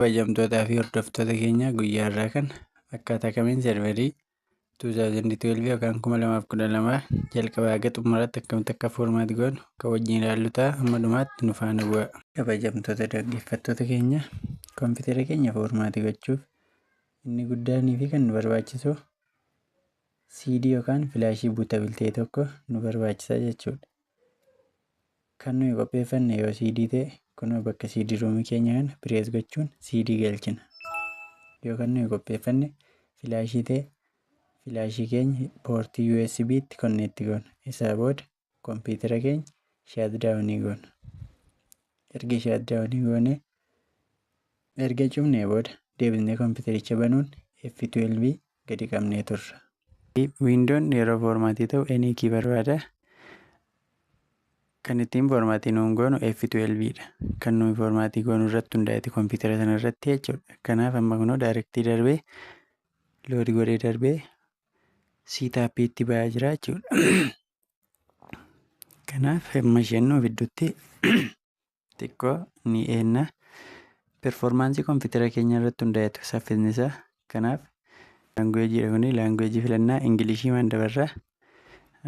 Kabajamtootaa fi hordoftoota keenya guyyaa har'aa kana akkaataa kamiin serverii 2012 yookaan 2012 jalqabaa haga xumuraatti akkamitti akka format goonu kan wajjin ilaallu ta'a. Hamma dhumaatti nu faana bu'aa. Kabajamtoota dhaggeeffattoota keenya, kompiitara keenya format gochuuf inni guddaanii fi kan nu barbaachisu CD yookaan filaashii bootable ta'e tokko nu barbaachisa jechuudha. Kan nuyi qopheeffanne yoo CD ta'e, kunoo bakka CD roomii keenya kana press gochuun CD galchina. Yoo kan nuyi qopheeffanne filaashii ta'e, filaashii keenya poortii USB tti connect goona. Isaa booda kompiitara keenya shutdown goona. Erga shutdown goonee, erga cufnee booda deebisnee kompiitaricha banuun F12 gadi qabnee turra. Windoon yeroo format ta'u any key barbaada. Kan ittiin format nuun goonu F12 dha. Kan nuyi format goonu irratti hundaa'eeti kompiitara sana irratti jechuudha. Kanaaf amma kunoo direct darbee load godhee darbee setupiitti ba'aa jira jechuudha. Kanaaf hamma isheen nu fiddutti xiqqoo ni eenna. Performance kompiitara keenya irratti hundaa'etu saffisni isaa. Kanaaf languageiidha kuni, language filannaa, Englishii maan dabarraa.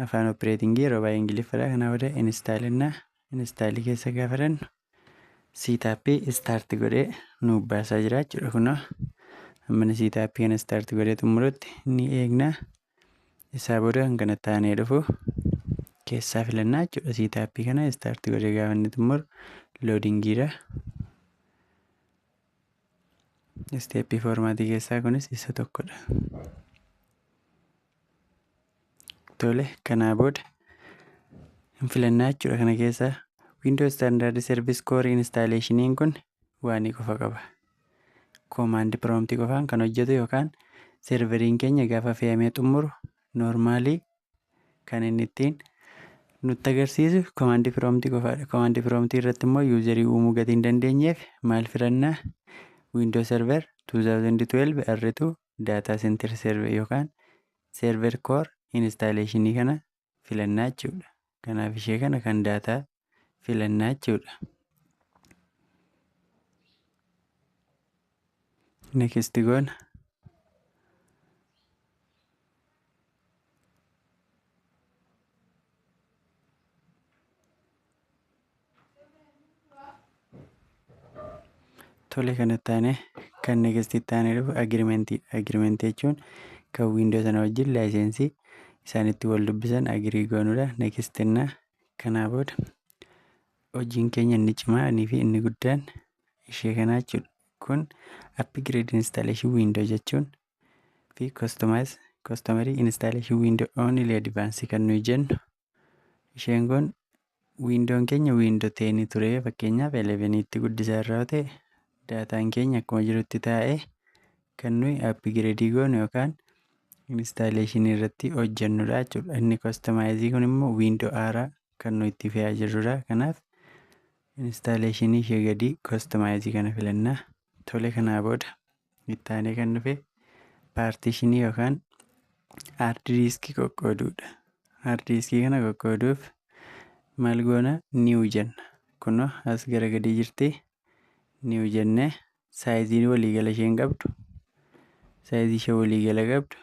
Afaan operating yeroo baay'ee Ingiliffadha. Kanaa booda installennaa. Install keessa gaafa dannu setup start godhee nu baasaa jira jechuudha. Kunoo amma inni setup kana start godhee xumurutti ni eegna. Isaa booda kan kanatti aanee dhufu keessaa filannaa jechuudha. Setup kana start godhee gaafa inni xumuru loadingiidha. Step format keessaa kunis isa tokkodha. Tole, kanaa booda hin filannaa jechuudha. Kana keessaa Windows Standard Service Core Installationiin kun waan qofa qaba. Command prompt qofaan kan hojjetu yookaan serveriin keenya gaafa fe'amee xumuru normal kan inni ittiin nutti agarsiisu command prompt qofaadha. Command prompt irratti immoo user uumuu gatii hin dandeenyeef maal filannaa? Windows Server 2012 R2 Data Center Server yookaan Server Core Installation kana filannaa jechuudha. Kanaaf ishee kana kan data filannaa jechuudha. Next goona. Tole, kanatti aanee kan next itti aanee dhufu agreementiidha. Agreement jechuun kan Windows sana wajjin license isaan itti wal dubbisan agree goonuudha. Next jennaa. Kanaa booda hojiin keenya inni cimaa fi inni guddaan ishee kanaa jechuudha. Kun upgrade installation window jechuun fi customize customary installation window only advance kan nuyi jennu, isheen kun windoon keenya window 10 ture, fakkeenyaaf 11tti guddisaa irraa ta'e, dataan keenya akkuma jirutti taa'ee kan nuyi upgrade goonu yookaan installation irratti hojjennudha jechuudha. Inni customize kun immoo window haaraa kan nuyi itti fe'aa jirrudha. Kanaaf installation ishee gadii customize kana filannaa. Tole, kanaa booda itti aanee kan dhufe partition yookaan hard disk qoqqooduudha. Hard disk kana qoqqooduuf maal goona? New jenna. Kunoo as gara gadii jirti. New jennee size waliigala isheen qabdu, size ishee waliigala qabdu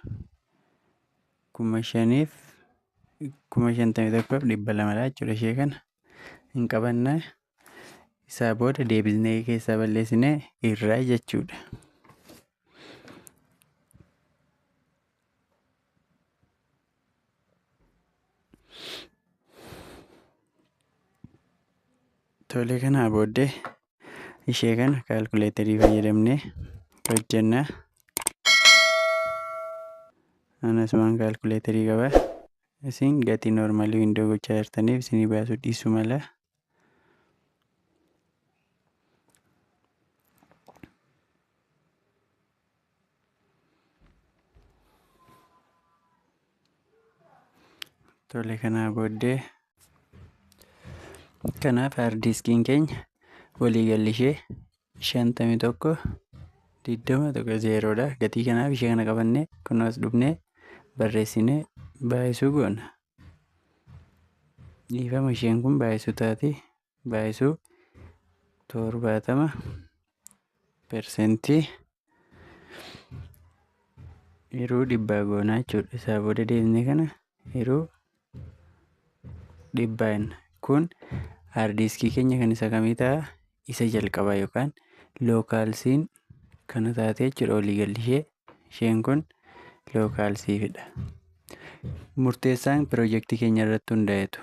5,051,200dha jechuudha. Ishee kana hin qabannaa. Isaa booda deebisnee keessaa balleessinee irraa jechuudha. Tole, kanaa booddee ishee kana calculator fayyadamnee hojjenna. Anasumaan calculator qaba. Isin gatii normal window gochaa jirtaniif isinii baasuu dhiisuu mala. Tole, kanaa booddee kanaaf hard diskiin keenya waliigalli ishee 51 20.0dha. Gatii kanaaf ishee kana qabannee kunoo as dhufnee barreessinee baay'isuu goona. Dhiifama, isheen kun baay'isuu taati. Baay'isuu 70 Persentii yeroo 100 goonaa jechuudha. Isaa booda deemnee kana yeroo 100 jenna. Kun hard diskii keenya kan isa kamii ta'a? Isa jalqabaa yookaan local C'n kana taate jechuudha waliigalli ishee. Isheen kun local C'fidha. Murteessaan piroojeektii keenya irratti hundaa'etu.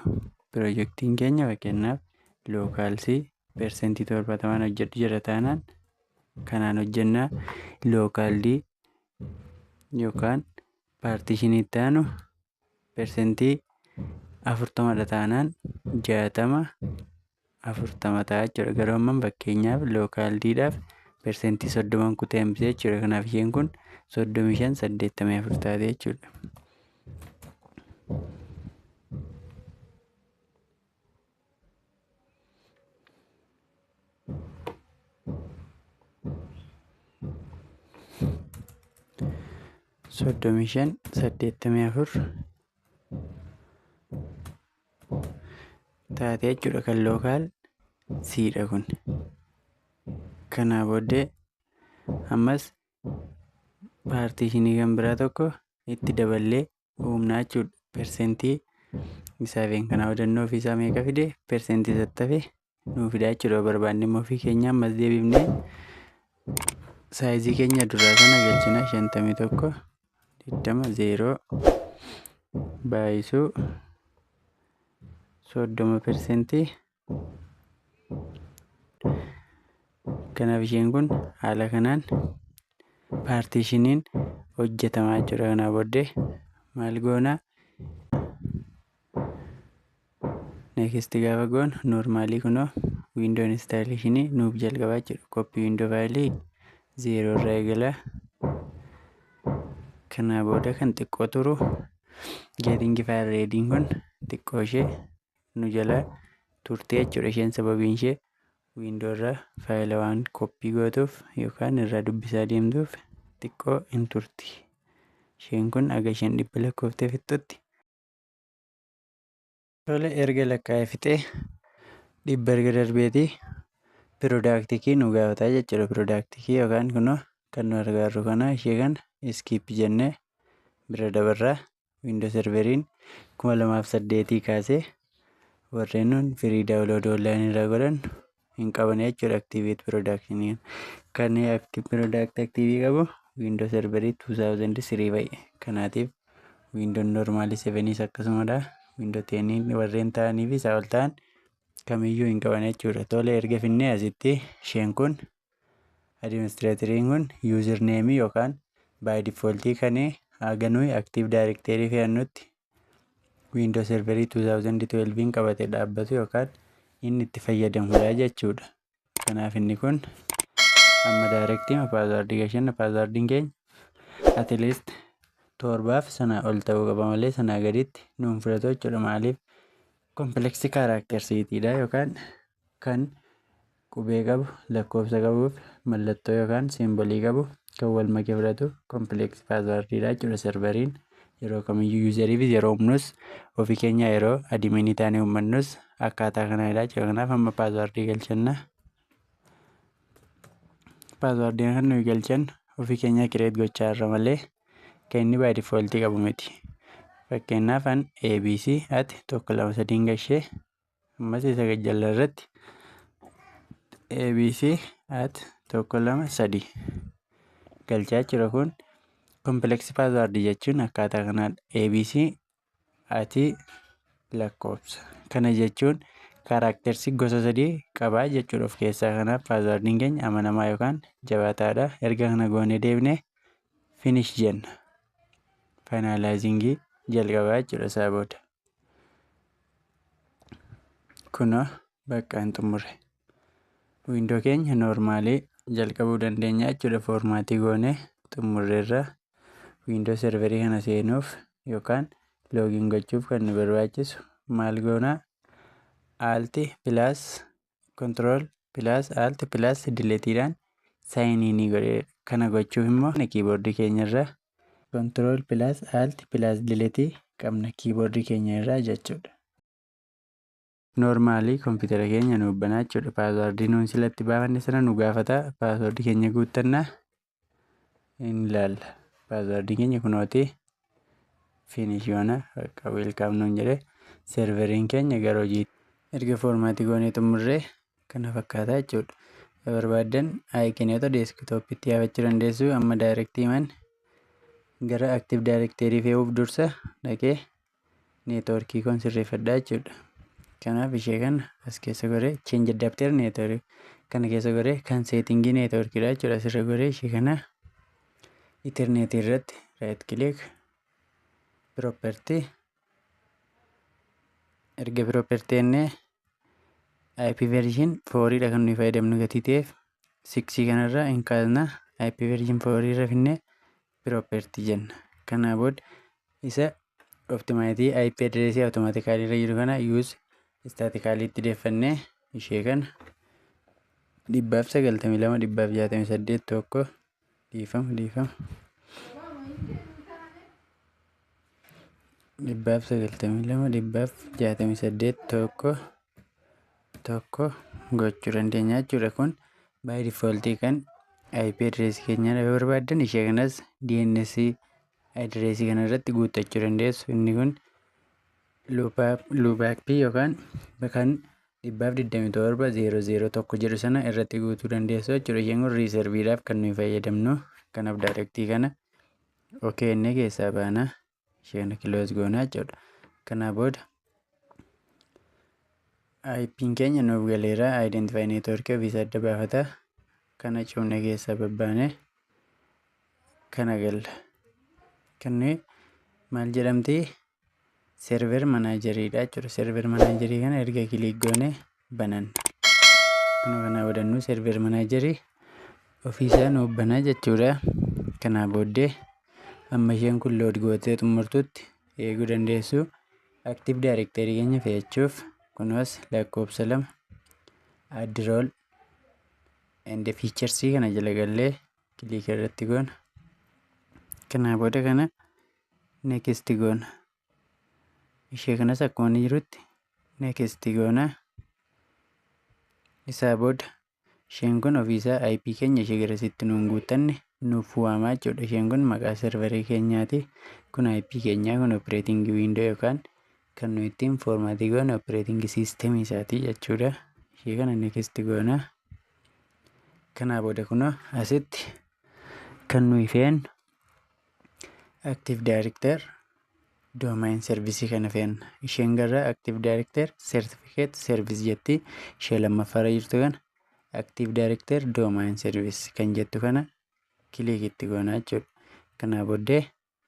Piroojeektiin keenya fakkeenyaaf local C 70% hojjedhu jira taanaan kanaan hojjennaa. Local D yookaan partitionii itti aanu 40% taanaan 60 40 ta'a jechuudha. Garuu amma fakkeenyaaf local D'dhaaf 30% kutee hambisee jechuudha. Kanaaf isheen kun 35 84 taate jechuudha. 35 84 taate jechuudha kan local C'dha kun. Kanaa booddee ammas partitionii kan biraa tokko itti daballee uumnaa jechuudha. Persentii isaa fi kanaa hodannoo ofiisaa meeqa fide persentii isatti hafe nuu fidaa jechuudha. Barbaanne immoo ofii keenya ammas deebifnee sizeii keenya duraa sana galchina 51 20 0 baay'isuu 30%. Kanaaf isheen kun haala kanaan partitioniin hojjetamaa jechuudha. Kanaa booddee maal goonaa? Next gaafa goonu normalii kunoo window installationii nuuf jalqabaa jechuudha. Copy window fileii 0 irraa eegala. Kanaa booda kan xiqqoo turu getting file readyiin kun xiqqoo ishee nu jala turte jechuudha. Isheen sababiin ishee window irraa faayila waan copy gootuuf yookaan irraa dubbisaa deemtuuf xiqqoo hin turti. Isheen kun haga isheen 100 lakkooftee fixxutti. Tole, erga lakkaa'ee fixee 100 erga darbeetii product key nu gaafataa jechuudha. Product key yookaan kunoo kan nu argaa kana ishee kana skip jennee bira dabarraa. Windows Serveriin 2008 kaasee warreen nun free download onlineii irraa godhan hin qaban jechuudha. Activate productionii kan product activeii qabu Windows Serverii 2003 fa'i. Kanaatiif Windows normalii 7 akkasumadha. Windows 10 warreen ta'anii fi isaa ol ta'an kamiyyuu hin qaban jechuudha. Tole, erga finnee asitti isheen kun administratoriin kun user nameii yookaan by defaultii kan haga nuyi Active Directory fe'annutti Windows Serverii 2012 qabate dhaabbatu yookaan inni itti fayyadamudha jechuudha. Kanaaf inni kun amma directii passwordii gashanna. Passwordiin keenya at least 7f sanaa ol ta'uu qaba malee sanaa gaditti nuun fudhatu jechuudha. Maaliif? Complex charactersiitiidha yookaan kan qubee qabu, lakkoofsa qabuuf, mallattoo yookaan symbolii qabu kan wal makee fudhatu complex passwordiidha jechuudha. Serveriin yeroo kamiyyuu useriifis yeroo uumnus, ofii keenya yeroo adminii taanee uummannus akkaataa kanaadha jechuudha. Kanaaf amma passwordii galchanna. Passwordiin kan nuyi galchannu ofii keenya create gochaa irra malee kan inni by defaultii qabu miti. Fakkeenyaaf an ABC at 1 2 3 gashee, ammas isa gajjalla irratti ABC at 1 2 3 galchaa jechuudha. Kun complex passwordii jechuun akkaataa kanaadha. ABC ati lakkoofsa. Kana jechuun charactersii gosa sadii qabaa jechuudha of keessaa. Kanaaf passwordiin keenya amanamaa yookaan jabaataadha. Erga kana goonee deebinee finish jenna. Finalizingii jalqabaa jechuudha isaa booda. Kunoo bakka hin xumurre. Window keenya normalii jalqabuu dandeenya jechuudha. Formatii goonee xumurreerra. Windows Serverii kana seenuuf yookaan login gochuuf kan nu barbaachisu maal goonaa? Alt plus Control plus Alt plus Deleteiidhaan sign inii godhee. Kana gochuuf immoo keyboardii keenya irraa Control plus Alt plus Deleteii qabna keyboardii keenya irraa jechuudha. Normally kompiitara keenya nuuf banaa jechuudha. Passwordii nuun silatti baafanne sana nu gaafata. Passwordii keenya guuttannaa, hin ilaalla. Passwordii keenya kunooti, finish goona, bakka welcome nuun jedhee serveriin keenya gara hojii. Erga format goonee xumurree kana fakkaata jechuudha. Yoo barbaaddan iconoota desktopitti yaafachuu dandeessu. Amma direct man gara Active Directory fe'uuf dursa dhaqee networkii koon sirreeffadhaa jechuudha. Kanaaf ishee kana as keessa goree, change adapter network kana keessa goree, kan settingii networkiidha jechuudha. Asirra goree ishee kana Ethernetii irratti right click, property. Erga property jennee, IP version 4dha kan nuyi fayyadamnu gatii ta'eef 6 kanarra hin kaasna. IP version 4 irra finnee property jenna. Kanaa booda isa optimize IP address automatically irra jiru kana use statically itti deeffannee, ishee kana 192 168 1, dhiifama, dhiifama, 192 168 1 1 gochuu dandeenya jechuudha. Kun by default kan IP address keenyaa. Yoo barbaaddan ishee kanas DNS address kana irratti guuttachuu dandeessu. Inni kun loopback yookaan kan 127 0 0 1 jedhu sana irratti guutuu dandeessu jechuudha. Isheen kun reservedhaaf kan nuyi fayyadamnu. Kanaaf direct kana okay jennee keessaa baana. Ishee kana close goonaa jechuudha. Kanaa booda IP'n keenya nuuf galeera. Identify network ofiisa adda baafata. Kana cufne keessaa babbaane kana galla. Kan nuyi maal jedhamti? Server manageriidha jechuudha. Server managerii kana erga click goone bananna. Kunoo kana godhannu server managerii ofiisaa nuuf banaa jechuudha. Kanaa booddee amma isheen kun load gootee xumurtutti eeguu dandeessu. Active Directory keenya fe'achuuf kunoos lakkoofsa 2, add role and features kana jala gallee click irratti goona. Kanaa booda kana next goona. Ishee kanas akkuma inni jirutti next goona. Isaa booda isheen kun ofiisaa IP keenya ishee garasitti nuun guuttanne nuuf waamaa jechuudha. Isheen kun maqaa serverii keenyaati. Kun IP keenyaa, kun operating window yookaan kan nuyi ittiin format goone operating system isaati jechuudha. Ishee kana next goona. Kanaa booda kunoo asitti kan nuyi fe'annu Active Directory Domain Service kana fe'anna. Isheen gara Active Directory Certificate Service jetti. Ishee lammaffaarra jirtu kana, Active Directory Domain Service kan jettu kana click itti goona jechuudha. Kanaa booddee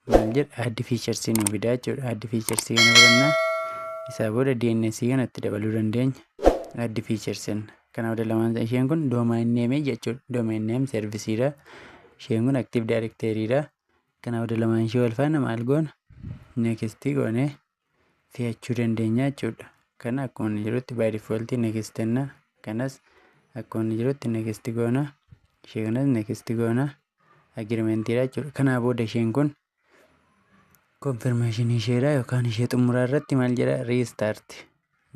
maal jedha? Add features nu fidaa jechuudha. Add features kana fudhannaa. Isaa booda DNS kana itti dabaluu dandeenya. Add features jenna. Kana booda lamaan isheen kun domain name jechuudha. Domain name serviceidha. Isheen kun Active Directoryidha. Kana booda lamaan ishee wal faana maal goona? Next goonee fe'achuu dandeenya jechuudha. Kana akkuma inni jirutti by default next jenna. Kanas akkuma inni jirutti next goona. Ishee kanas next goona. Agreementiidha jechuudha. Kanaa booda isheen kun confirmation isheedha yookaan ishee xumuraa irratti maal jedha? Restart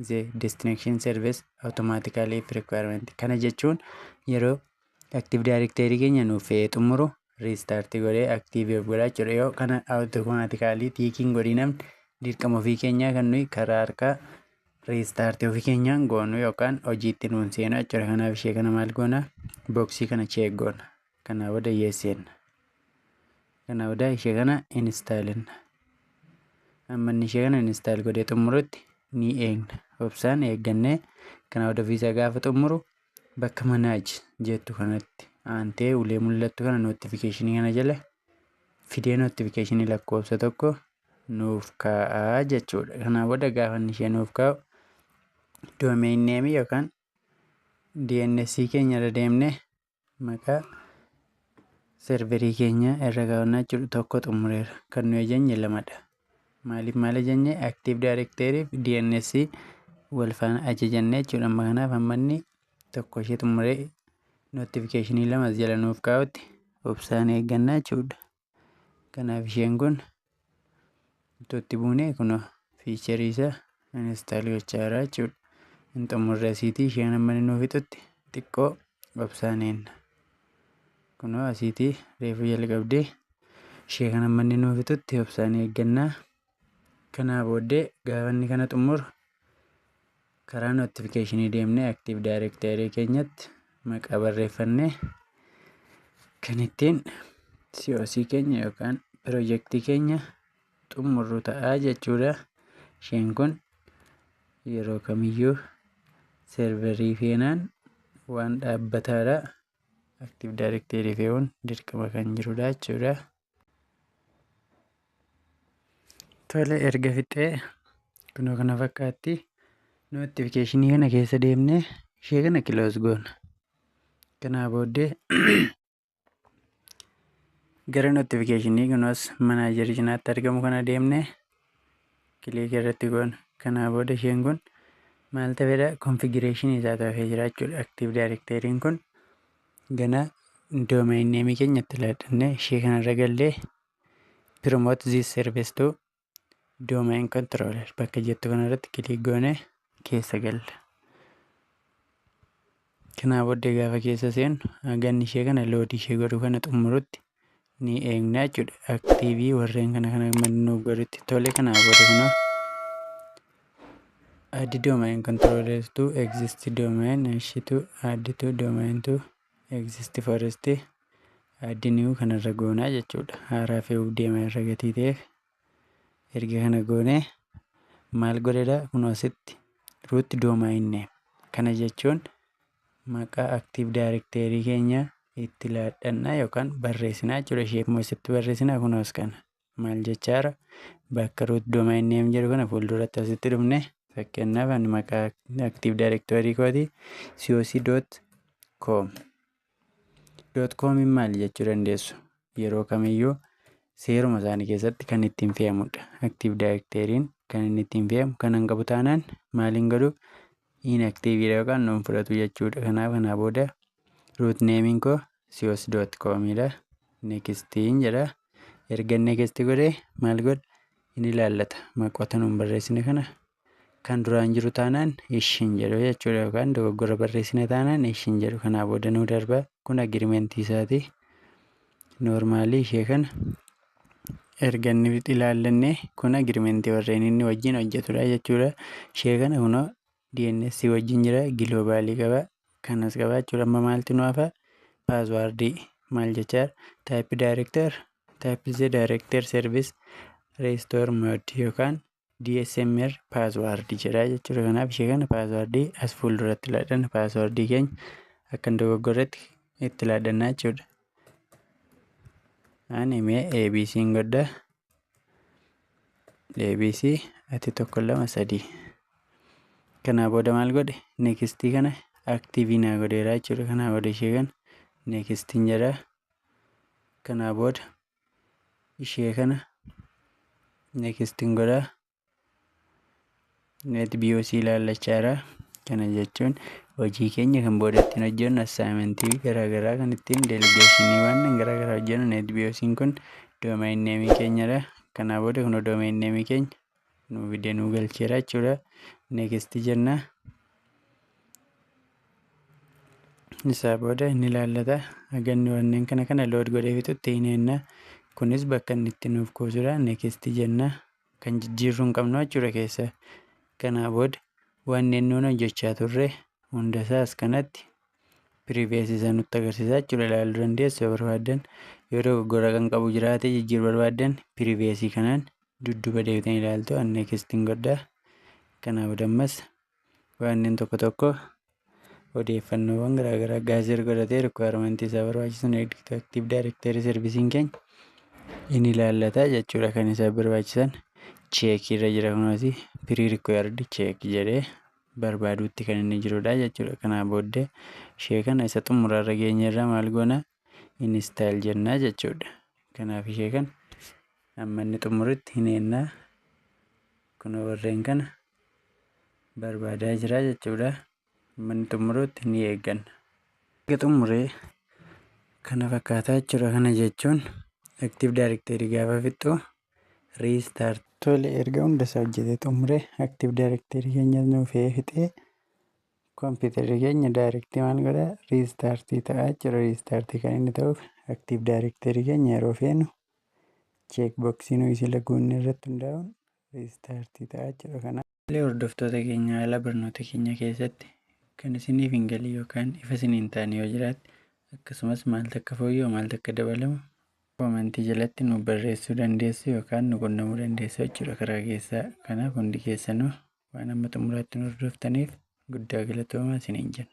the destination service automatically if requirement. Kana jechuun yeroo Active Directory keenya nuuf fe'ee xumuru restart godhee active of godhaa jechuudha. Yoo kana automatically tickiin godhii, namni dirqama ofii keenyaa kan nuyi karaa harkaa restart ofii keenyaan goonu yookaan hojiitti nuun seenu jechuudha. Kanaaf ishee kana maal goona? Boxii kana check goona. Kanaa booda yes jenna. Kanaa booda ishee kana install jenna. Amma inni ishee kana install godhee xumurutti ni eegna. Obsaan eeggannee kana booda ofiisaa gaafa xumuru bakka manage jettu kanatti aantee ulee mul'attu kana notificationii kana jala fidee notificationii lakkoofsa 1 nuuf kaa'aa jechuudha. Kanaa booda gaafa inni ishee nuuf kaa'u domain name yookaan DNS keenya irra deemnee maqaa serverii keenya irra kaa'annaa jechuudha. Tokko xumureera. Kan nuyi ajajne lamadha. Maaliif maal ajajne? Active Directory fi DNS wal faana ajajanne jechuudha. Amma kanaaf amma inni tokko ishee xumuree notificationii lama jala nuuf kaa'utti obsaan eeggannaa jechuudha. Kanaaf isheen kun itti buunee kunoo featureii isaa install gochaa jira jechuudha. Hin xumurre asiitii isheen amma inni nuu fixutti xiqqoo obsaan eenna. Kunoo asiitii reefuu jalqabdee ishee kana amma inni nuu fixutti obsaan eeggannaa. Kanaa booddee gaafa inni kana xumuru karaa notificationii deemnee Active Directory keenyatti maqaa barreeffannee kan ittiin COC keenya yookaan piroojeektii keenya xumurru ta'a jechuudha. Isheen kun yeroo kamiyyuu serverii feenaan waan dhaabbataadha. Active Directory fe'uun dirqama kan jirudha jechuudha. Tole, erga fixee kunoo kana fakkaatti. Notificationii kana keessa deemnee ishee kana close goona. Kanaa booddee gara notificationii kunoos managerii cinaatti argamu kana deemnee click irratti goona. Kanaa booda isheen kun maal ta'eedha? Configurationii isaa hafee jira jechuudha. Active Directoryn kun gana domain nameii keenya itti laadhannee ishee kanarra gallee "Promote this service to domain controller" bakka jettu kanarratti click goonee keessa galla. Kanaa booddee gaafa keessa seennu haganni ishee kana loadii ishee godhu kana xumurutti ni eegna jechuudha. Activeii warreen kana kana nuuf godhutti. Tole, kanaa booda kunoo "Add domain controllers to exist domain" ishitu "Add to domain to exist first", "Add new" kanarra goonaa jechuudha. Haaraa fe'uuf deema irra gatii ta'eef erga kana goonee maal godhedha? Kunoo asitti root domain name kana jechuun maqaa Active Directory keenya itti laadhannaa yookaan barreessinaa jechuudha. Ishee immoo isitti barreessinaa. Kunoos kana maal jechaara? Bakka root domain name jedhu kana fuulduratti asitti dhufne, fakkeenyaaf ani maqaa Active Directory kooti coc.com. Dot comiin maali jechuu dandeessu. Yeroo kamiyyuu seeruma isaanii keessatti kan ittiin fe'amudha. Active Directoryn kan inni ittiin fe'amu kan hin qabu taanaan maaliin godhu? Inactiveiidha yookaan nuun fudhatu jechuudha. Kanaaf kanaa booda root nameiin koo coc.comidha. Nextiin jedha. Erga next godhee maal godha? Inni ilaallata. Maqoota nuun barreessine kana kan duraan jiru taanaan ishiin jedhu jechuudha, yookaan dogoggora barreessine taanaan ishiin jedhu. Kanaa booda nuu darba. Kun agreementii isaati. Normalii ishee kana erga inni ilaallannee kun agreementii warreen inni wajjin hojjetudha jechuudha. Ishee kana kunoo DNS wajjin jira, globalii qaba, kanas qaba jechuudha. Amma maaltu nu hafa? Passwordii. Maal jechaa? Type director, type the director service restore mode yookaan DSMR password jedha jechuudha. Kanaaf ishee kana passwordii as fuulduratti laadhanna. Passwordii keenya akka hin dogoggorretti itti laadhannaa jechuudha. Ani mee ABC godha. ABC ati 1 2 3. Kanaa booda maal godhe? Nextii kana activeii naa godheera jechuudha. Kanaa booda ishee kana nextiin jedha. Kanaa booda ishee kana nextiin godha. NetBIOS ilaallachaa jira. Kana jechuun hojii keenya kan booda ittiin hojjennu, assignmentii garaagaraa kan ittiin delegationii waan garaagaraa hojjennu NetBIOSiin kun domain nameii keenyadha. Kanaa booda kun domain nameii keenya nuu fidee nuu galcheera jechuudha. Next jenna. Isaa booda inni ilaallata. Haganni wanneen kana kana load godhee fixutti hin eenna. Kunis bakka inni itti nuuf kuusudha. Next jenna. Kan jijjiirruu hin qabnu jechuudha keessa. Kanaa booda wanneen nuun hojjechaa turre hundasaa as kanatti previous isaa nutti agarsiisa jechuudha. Ilaaluu dandeessu yoo barbaaddan. Yoo dogoggora kan qabu jiraate jijjiiruu barbaaddan previousii kanaan dudduuba deebitanii ilaaltu. An nextiin godha. Kanaa booda ammas wanneen tokko tokko odeeffannoowwan garaagaraa gather godhatee requirementii isaa barbaachisan Active Directory serviceiin keenya inni ilaallata jechuudha. Kan isaa barbaachisan checkiirra jira, kunuunsi pre required check jedhee barbaaduutti kan inni jirudha jechuudha. Kanaa booddee ishee kana isa xumurarra geenyerra maal goona? Install jennaa jechuudha. Kanaaf ishee kana amma inni xumuritti hin eennaa. Kunoo warreen kana barbaadaa jira jechuudha. Amma inni xumurutti ni eegganna. Erga xumuree kana fakkaataa jechuudha. Kana jechuun Active Directory gaafa fixxu restart. Tole, erga hunda isaa hojjetee xumuree Active Directory keenya nuu fe'ee fixee Kompiitarri keenya direct maal godhaa? Restart ta'aa jechuudha. Restart kan inni ta'uuf Active Directory keenya yeroo feenu check box nuyi sila guunne irratti hundaa'uun restart ta'aa jechuudha. Kanaaf hordoftoota keenya, haala barnoota keenya keessatti kan isiniif hin galin yookaan ifa isinii hin taane yoo jiraate, akkasumas maaltu akka fooyya'u, maaltu akka dabalamu comment jalatti nu barreessuu dandeessu yookaan nu qunnamuu dandeessu jechuudha karaa keessaa. Kanaaf hundi keessanuu waan amma xumuraatti nu hordoftaniif guddaa galatoomaa isiniin jenna.